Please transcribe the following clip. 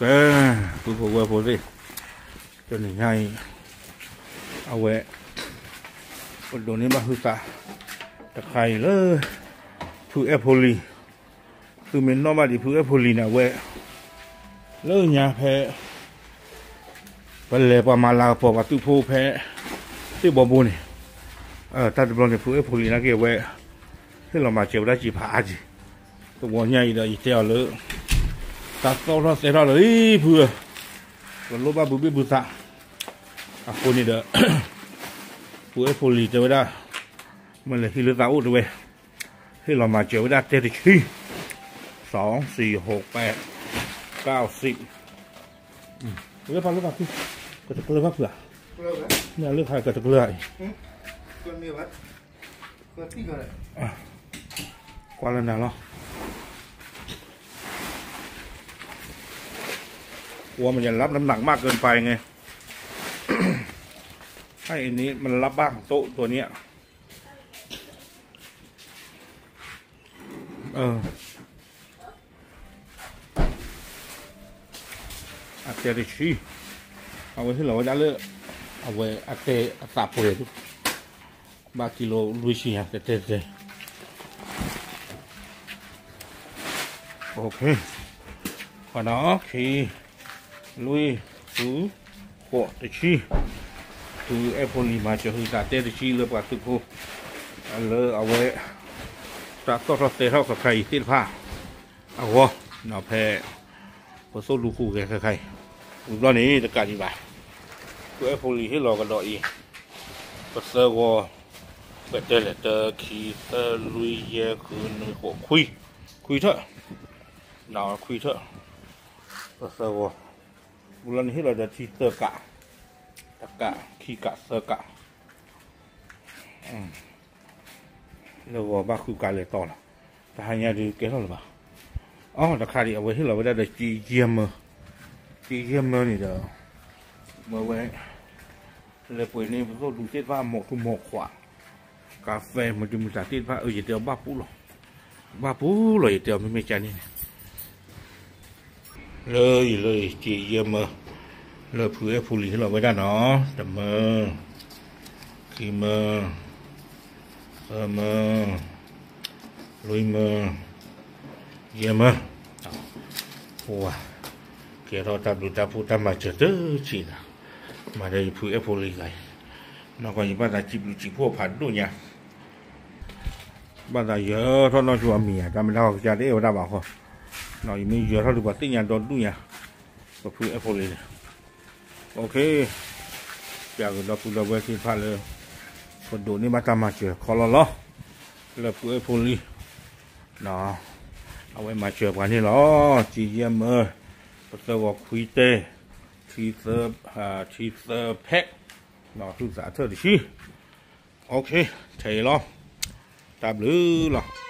ကဲ, ပုၢ်ဖိဝဲၢ်ဖိသ့ၣ်, တနံၤညါအံၤ အဝဲ ပဒိးန့ၢ်ဘၣ်ဟုသး တခါအံၤလၢ ဖုအဲၣ်ဖိလံၤ, သုမ့ၢ်နီၣ်ဘၣ်ဒံးဖုအဲၣ်ဖိလံၤန့ၣ် အဝဲ လၢညါဖဲ ပလဲၤပှၤမၤလၤကပီၤပှၤသုးဖိဖဲ သ့ၣ်ဘီဘိန့ၣ်, တၢ်တဘျီန့ၣ် ဖုအဲၣ်ဖိလံၤနာ်က့အဝဲ ဟ့ၣ်လီၤမၤစၢၤဝဲဒၣ်စံးဖးအါက့ၤ, တဝီညါအံၤဒီးယတဲအီၤလၢ တၢ်သီၣ်ထီၣ်သဲထီၣ်လၢအံၤဖုဧၢ, ပလိၣ်ဘၣ်ဘုဘ့ၣ်ဘုသး, အဃိန့ၣ်ဒီး ဖုအဲၣ်ဖိလံၤတဲဝဲဒၣ် မ့ၢ်လဲၤဟံးလၢသးအိၣ်တဲဝဲ, ဟ့ၣ်လီၤမၤစၢၤဝဲဒၣ်တဲတဆံ, စီၤစံဟိးပဲ ကၣ်စံး, လၢဖးလၢဖးဖု, ကတကျၢၤဘၣ်ဖုဧါ, မ့ၢ်လၢဖးကတကျၢၤအံၤ, ကွၢ်လၢနၤလီၤ. กลัวมันจะรับน้ำหนักมากเกินไปไง ไอ้อันนี้มันรับบ้างโต๊ะตัวเนี้ย เออ အတဲတဆံ, အဝဲဟ့ၣ်လီၤဝဲဒၣ်လၢ အဝဲအတဲအသးပှဲၤဒၣ်, ဘၣ်ကံလိလွံၢ်ဆံညါ တဲတဲတဲ, ခံ, လွံၢ်, ဃု, ဃိး, တဆံ, ဖုအဲၣ်ဖိလံၤမၤစၢၤဟုသးတဲတဆံလၢပှၤသုးဖိ, လၢအဝဲ တၢ်သီၣ်ထီၣ်သဲထီၣ်ခဲခါအံၤသ့ၣ်တဖၣ်အဂီၢ်, ဖဲ ပသိၣ်လူဃုာ်ဂဲၤခဲခါအံၤ, ဝံၤဘျီန့ၣ်တကးဒံးဘၣ်, ဖုအဲၣ်ဖိလံၤဟ့ၣ်လီၤကဒီးအံၤ, ပသၢဂီၤ, ပတဲလဲၣ် တၢ ခံ သၢ လွံၢ် ယဲၢ် ဃု နွံ ဃိး ခွံ, ခွံထၢၣ်, ခွံထၢၣ်, ပသၢဂီၤ, ဝံၤဘျီန့ၣ်ဟ့ၣ်လီၤဒီးထံသၢကး, တကး, ခံကး, သၢကး လၢဂီၤဘၣ်ဃုကးလဲၤတီၤလီၤ, တဟါညါဒုးကဲထီၣ်လၢၤဘၣ်, အတခါဒံး အဝဲဟ့ၣ်လီၤဝဲဒၣ်ဒီး ကံယဲၢ်မၢ, ကံယဲၢ်မၢန့ၣ်ဒီး မၢဝဲ လဲၤပှ့ၤန့ၢ်ပသိၣ်လူသ့ၣ်တဖၣ် မိၢ်ထူမိၢ်ခွး, ကးဖဲ မုၢ်တမုၢ်သးသ့ၣ်တဖၣ် အၢ ယတဲအီၤဘၣ်ပူၤလီၤ, ဘၣ်ပူၤလီၤ ယတဲအီၤ မ့မ့ၢ်ကန့ၣ်န့ၣ် လၢအံၤလၢအံၤ ကံယဲၢ်မၢ, လၢဖုအဲၣ်ဖိလံၤဟ့ၣ်လီၤဝဲဒၣ်နီၤ, တမၢ, ခံမၢ, သၢမၢ, လွံၢ်မၢ, ယဲၢ်မၢ, ပှၤ, ကဲထီၣ်တၢ်ဘျုးတၢ်ဖှိၣ်တၢ်မၤစၢၤတဆံးနီၤ, မၤဒီးယဖုအဲၣ်ဖိလံၤဂၤအံၤ, နီၢ်ကီၢ်ယဘၣ်သးစံးဘျုးစံးဖှိၣ်ဖးဒိၣ်ညါ ဘၣ်သးယၢၤထီၣ်နီၢ်ဆူၣ်အမံၤဧါ, တၢ်မ့ၢ်တၢ်ဂီၤကစၢ်တအဲၣ်ဝဲဒၣ်ဘၣ်ဃီ, ယမ့ၢ်ယၢၤထီၣ်ဒုးပှၤသ့ၣ်ညါဒီဒူၣ်ညါ, ပဖုအဲၣ်ဖိလံၤန့ၣ်, ပျၢ်ကဒီပုၢ်ဒီဝဲၢ်သ့ၣ်တဖၣ်လၢ ပဒိးန့ၢ်ဘၣ်တၢ်မၤစၢၤခီလီလီၤ, လၢဖုအဲၣ်ဖိလံၤ အဝဲမၤစၢၤပှၤန့ၣ်လီၤ, ကံယဲၢ်မၢ, ပသၢဂီၤခွံတဲ, ထံသၢ, ထံသၢဖဲး, ဟုသးထၢၣ်တဆံ, ထဲအံၤလီၤ, တၢ်ဘျုးလီၤ.